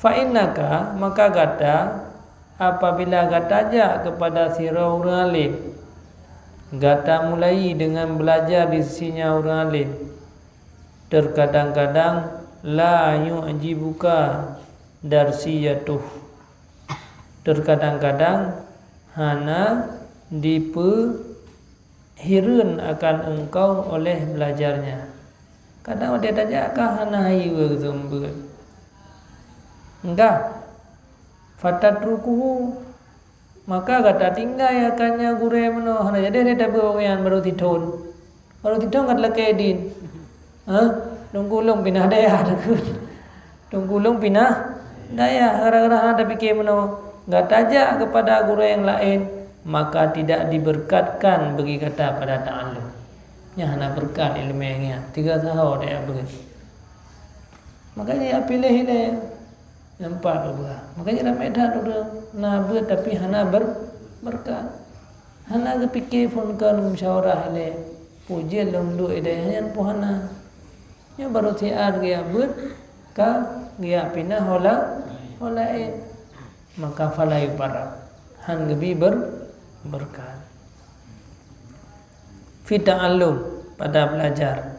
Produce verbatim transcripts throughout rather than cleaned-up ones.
Fa innaka, maka gata, apabila gata jak kepada sidroe ureuëng alim, gata mulai dengan belajar di sisinya ureuëng alim. Terkadang-kadang la yu'jibuka darsiyatuh. Terkadang-kadang hana dipeuhireuen akan engkau oleh belajarnya. Kadang watée tajak ka hana hayeue geuseumeubeuet. Enggah, fatatrukuhu, maka gata tinggai akan nyan gurée meunoe, hana jadi lé tabeuet awaknyan barô sithon. Barô sithon ka teulakée idin. Hah? Teungku lôn pinah dayah takheun. Teungku lôn pinah dayah gara-gara hana tapike meunoe. Gata jak keupada gurée nyang laén, maka tidak diberkatkan bagi gata pada ta'allum. Nyan hana beureukat iéleumé nyan. Tiga saho dayah beuet. Makanya ya piléh ilée. Nyang pat peugah. Makanya ramé that ureuëng na beuet tapi hana ber-, beureukat. Hana geupike phon kon musyawarah ilée. Peue jeuet lôn duek ideh nyan peue hana. Nyoe barô siat geujak beuet ka geujak pinah hola, hola ék. Maka fala yubarak. Han geubi ber-, beureukat. Fi ta'allum, pada belajar.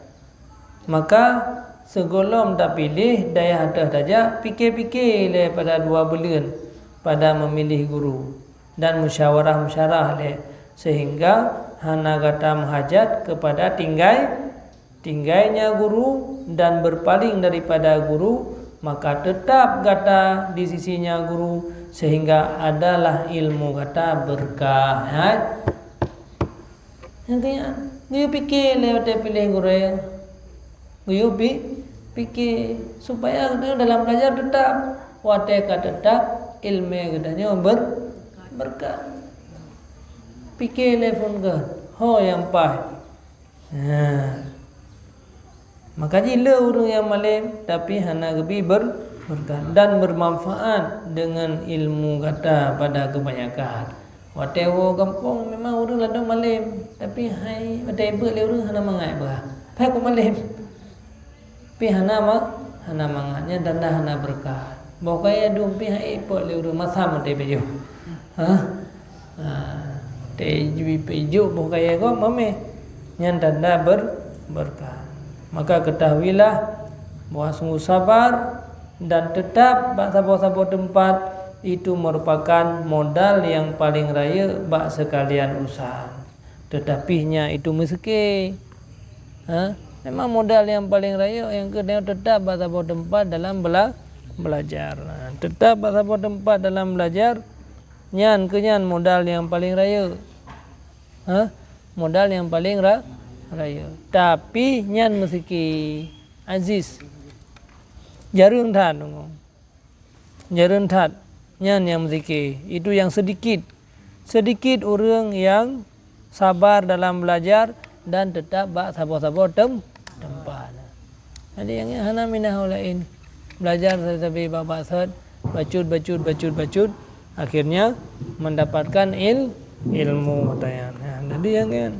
Maka, sigohlom tapiléh dayah ateueh tajak, pike-pike lé pada dua buleuen pada memilih guru dan musyawarah-musyawarah lé, sehingga hana gata meuhajat kepada tinggai, tinggainya guru dan berpaling daripada guru, maka tetap gata di sisinya guru, sehingga adalah ilmu gata berkah. Hai. Nyang keu nyan, geuyue pike lé watée piléh gurée. Geuyue pi-, pike supaya geutanyoe dalam belajar tetap. Watée ka tetap, iéleumé geutanyoe ber-, beureukat. Pike lé phon keuh, ho nyang paih. Ha. Maka jih le ureuëng nyang malém, tapi hana geubi ber-, beureukat dan bermanfaat dengan ilmu gata pada kebanyakan. Watée woe gampông memang ureuëng ladôm malém, tapi hai watée beuet lé ureuëng hana mangat bah. Hai ku malém. Pi hana ma-, hana mangat, nyan tanda hana beureukat. Boh kayée dum pi hai ipot lé ureuëng masam watée beujoh. Ha? Ha, teuju peujuk boh kayée gob mameh. Nyan tanda ber-, beureukat. Maka ketahuilah bahwa sungguh sabar dan tetap bak saboh-saboh teumpat itu merupakan modal yang paling rayeuk bak seukalian usaha. Tetapi nyan itu meuseuké. Ha? Memang modal yang paling rayeuk nyang keuh tetap bak saboh teumpat dalam bela-, belajar. Ha, tetap bak saboh teumpat dalam belajar. Nyan keuh nyan modal nyang paleng rayeuk. Ha? Modal nyang paleng ra-, rayeuk. Tapi nyan meuseuki aziz. Jareueng that deungoe. Jareueng that. Nyan nyang meuseuki. Itu nyang seudikit. Seudikit ureuëng nyang sabar dalam belajar dan teutap bak saboh-saboh tem-, teumpat. Jadi nyang hana minah ulée laén. Belajar sabe-sabe bak-bak sot, bacut, bacut, bacut, bacut, akhirnya mendapatkan il-, ilmu, kata nyan. Ha, jadi nyang nyan.